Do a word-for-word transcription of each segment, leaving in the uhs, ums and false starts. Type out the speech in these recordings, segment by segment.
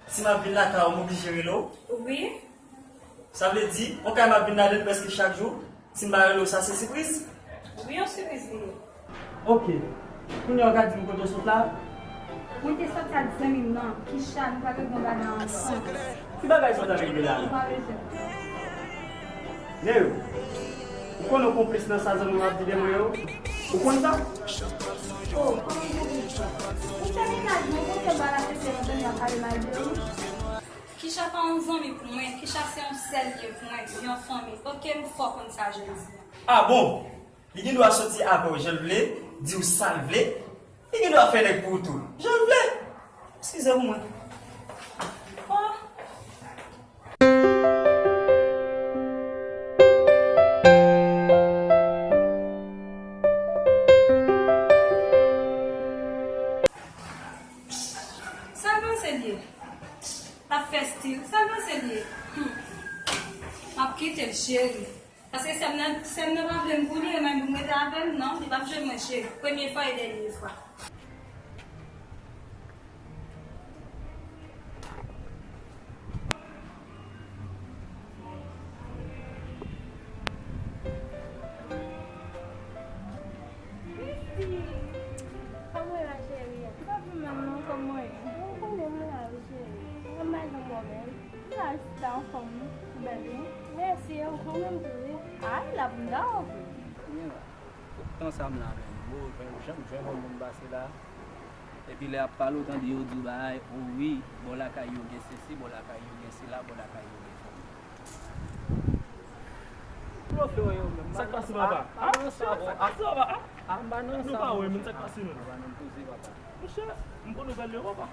Si m ap vin lakay ou, m oblije rele w? Wi. Sa vle di, yon kay m ap vin ladan l prèske chak jou, si m pa rele w, sa se sipriz? Wi, yon sipriz li ye. Ok. Kounye a w ka di m kote w sot la? Mwen te soti ak zanmi m nan, Kisha, nou pral regle yon bagay ansanm. Ki bagay sa w t ap regle la? Ou pa bezwen. Nèg, ou konnen w konplis nan sa zanmi w ap di de mwen yo? Ou konn sa? Oh, kòman w konplis sa? Ou fè mennaj mwen, ou konn se m pa la, se se yon zanmi w ap pale mal de ou? Kisha pa yon zanmi pou mwen, Kisha se yon sèl li ye pou mwen, yon fanmi. Ok, m fò konn sa jodi a. Ah bon? Li gen dwa soti avè w jan l vle, di w sa l vle. Li gen dwa fè nèg pou ou tou, jan l vle. Eskize pou mwen. Oh. Sa l panse l ye? L ap fè stil. Sa l panse l ye? Hmm. M ap kite l, cheri. Paske sè m nan, sè m nan pa vle m pou li, e menm pou m rete avè l, non, li p ap jwenn mwen, cheri. Premye fwa e dènye fwa. Christy! Kòman w ye la, cheri? M pa byen menm non, kòman w ye? Ou konnen m la wi, cheri. Mwen pa janm wè w menm. M la chita anfòm, ou bèl wi. Mèsi, e ou menm tou wi. Ay, la pou m ta wè w vre. Byen la. Tout tan sa m la menm. Mo, jwenn, jwenn, jwenn yon moun pase la. Epi lè y ap pale, w tande yo di w bagay, o wi, bò lakay yo gen sesi, bò lakay yo gen sela, bò lakay yo gen fanmi. Sa k pase, papa? Ah, sa k pase, papa? Ah, m pa nan sa, monchè. Sa k pase, menm? M pa nan koze, papa. Monchè, m konn ou bèl yo, papa.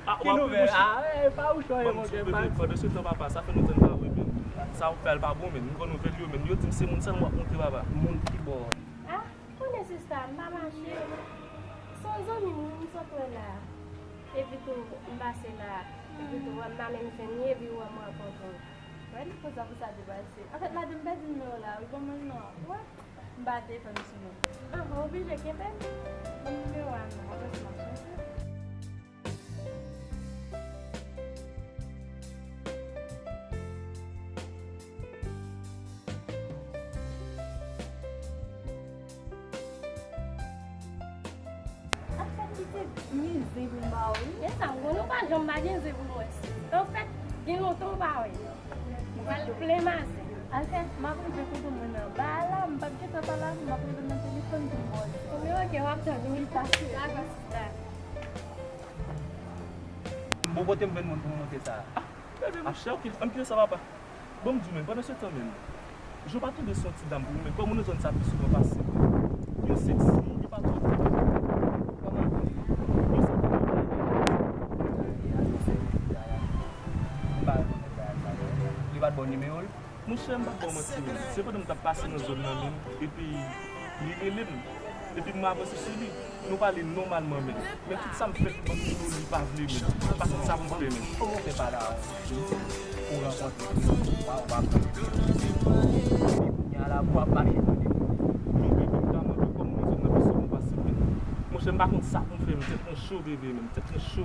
Ah, ki nouvèl? Ah, eh, pa ou chwaye, monchè, pa di. Pandan se tan, papa, sa fè lontan n pa wè, men. Sa w ap fè a pa bon, men. M konn ou bèl yo, men. Yo di m se moun sèlman w ap montre, papa. Moun ki bò? Ah, konnen sista, m pa mache. Se yon zanmi m, m sot wè la. Epi tou, m pase la. Epi tou, wè m pa menm fè m ye, epi wè m rankontre w. Wè, li konsa pou sa te pase. Anfèt, madanm pèdi nimewo w la, wi, ban mwen l non. Wè, m pa te fè m sou non. Ah, ou oblije kenbe m. Ban m nimewo a non, apre sa m ap chèche. Anfèt, li te gen zen pou m ba w, wi. E sa, m konnen w pa janm pa gen zen pou mwen. Anfèt, gen lontan w pa wè. Ou pral plen mazen. Anfèt, m ap rive kote mwen nan ba a la, m p ap gentan pa la, m ap rive nan telefòn pou m ba w. Bon, men oke, w ap tann, wi. Dakò, sista. Bon, kote m jwenn moun pou m monte sa a? Bebe, monchè, oke, ann kite sa, papa. Bon, m di w, men, pandan se tan, men, jan w pa tonbe sou yon ti dam pou ou, men, kòm ou nan zòn sa pi souvan pase, men, yo seksi, yo pa twò. Kòman pou li? Yo se pa. Li pa t ba w nimewo l? Monchè, m p ap ba w manti, men. Se pandan m t ap pase nan zòn nan, men, epi li rele m. Epi m avanse sou li. Nou pale nòmalman, men. Men tout sa m fè pou ban m nimewo l, li pa vle, men. M pa konn sa pou m fè, men. Kòman w fè pale a yon fi, ou rankontre, ou pa, ou pa pran. Epi kounye a la, pou w ap mache tande. Non, bebe, m ta mande kòm mwen zòn nan pi souvan pase, men. Monchè, m pa konn sa pou m fè, men. Tèt mwen cho, bebe, men. Tèt mwen cho.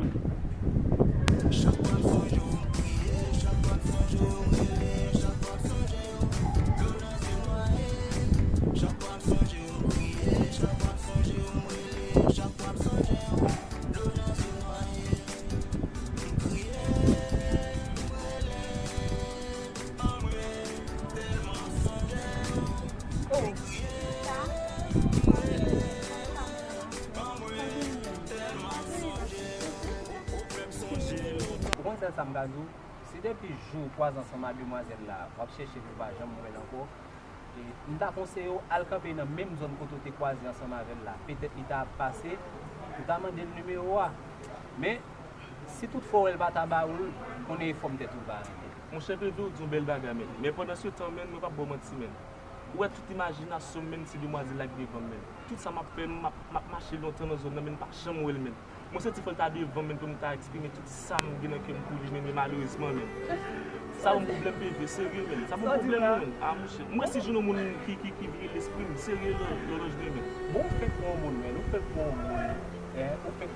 Ou konn sèl sa m ka di w? Si depi jou w kwaze ansanm ak demwazèl la, w ap chèche l, ou pa janm wè l ankò, e, m ta konseye w al kanpe nan menm zòn kote w te kwaze ansanm avè l la. Petèt li ta ap pase, ou ta mande l nimewo a. Men, si toutfwa w wè l pa ta ba ou l, konnen e fòm tèt ou l pa rete. Monchè, Peve, ou di yon bèl bagay, men. Men pandan se tan, men, mwen p ap ba w manti, men. Ou wè tout imajinasyon m, men, se demwazèl la ki devan m, men. Tout sa m ap fè, m ap, m ap mache lontan nan zòn nan, men, m pa janm wè l, men. Mwen santi fò l ta devan m, men, pou m ta eksprime tout sa m gen nan kè m pou li, men, men malerezman, men. Sa yon pwoblèm, Peve, serye, men. Sa yon pwoblèm, men. A, monchè. M resi jwenn yon moun ki, ki, ki vire lespri m, serye, Lòlòj de, men. Bon, ou fèk wè yon moun, men. Ou fèk wè yon moun. Hein? Ou fèk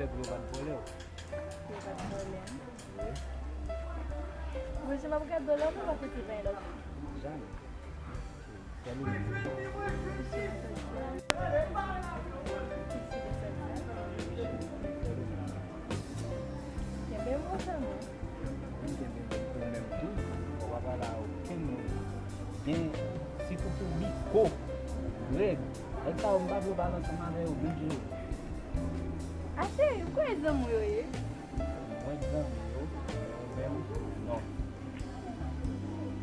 Yo pa t vòlè w. Yo pa t vòlè m. Wi. Mwen, si m ap gade w la, mwen pa fouti pran lòt. Jamè. Sèl ou menm. Kenbe m ansanm. Mwen kenbe ou menm tou. Ou pa pale a okenn moun. Men, sitou pou Biko, Greg, nèg sa yo m pa vle w pale ansanm avè yo, oblije. A cheri, ou kwè zanmi w yo ye? Mwen zanmi yo, ou menm, non.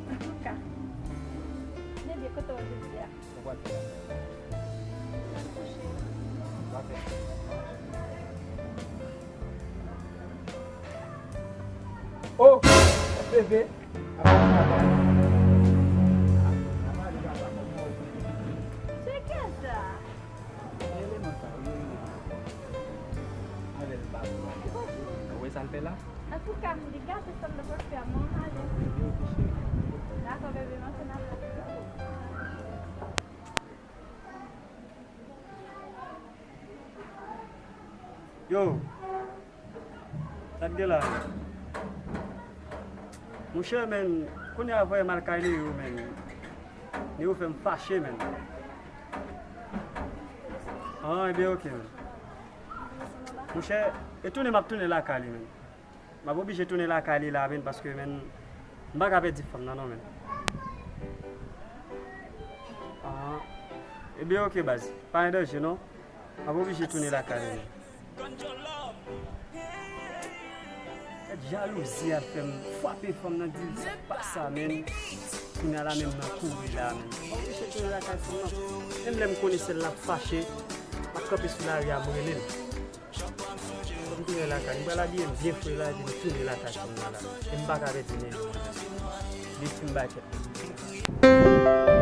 Antouka, bebe, kote w jodi a? Sa w pral fè la? Kouche. Sa w pral fè? Oh! Bebe! Tcheke sa! Eleman sa yo, eleman. Avè l pa bon. Ou wè sa l fè la? Antouka, m li gate sa m te pral fè a, mwen ale. Dakò, bebe, m antre nan. Yo, sa k gen la? Monchè, men, kounye a voye m al kay Neyou, men. Neyou fè m fache, men. Ah, ebyen, oke, men. Monchè, e tounen m ap tounen lakay li, men. M ap oblije tounen lakay li la, men, paske, men, m pa ka pèdi fanm nan, non, men. Ah, ebyen, oke, baz. Pa gen danje, non. M ap oblije tounen lakay li, men. Gad jalouzi a fè m frape fanm nan, di l sa k pa sa, men. Kounye a la, men, m nan kouri la, men. M pa oblije tounen lakay fanm nan. Menm lè m konnen sèl la ap fache, m ap kanpe sou lari a, m rele l. Fò m tounen lakay. M pral abiye m byen fre la, epi m tounen lakay fanm nan la. E m pa ka pèdi Neyou. Li di m bay tèt.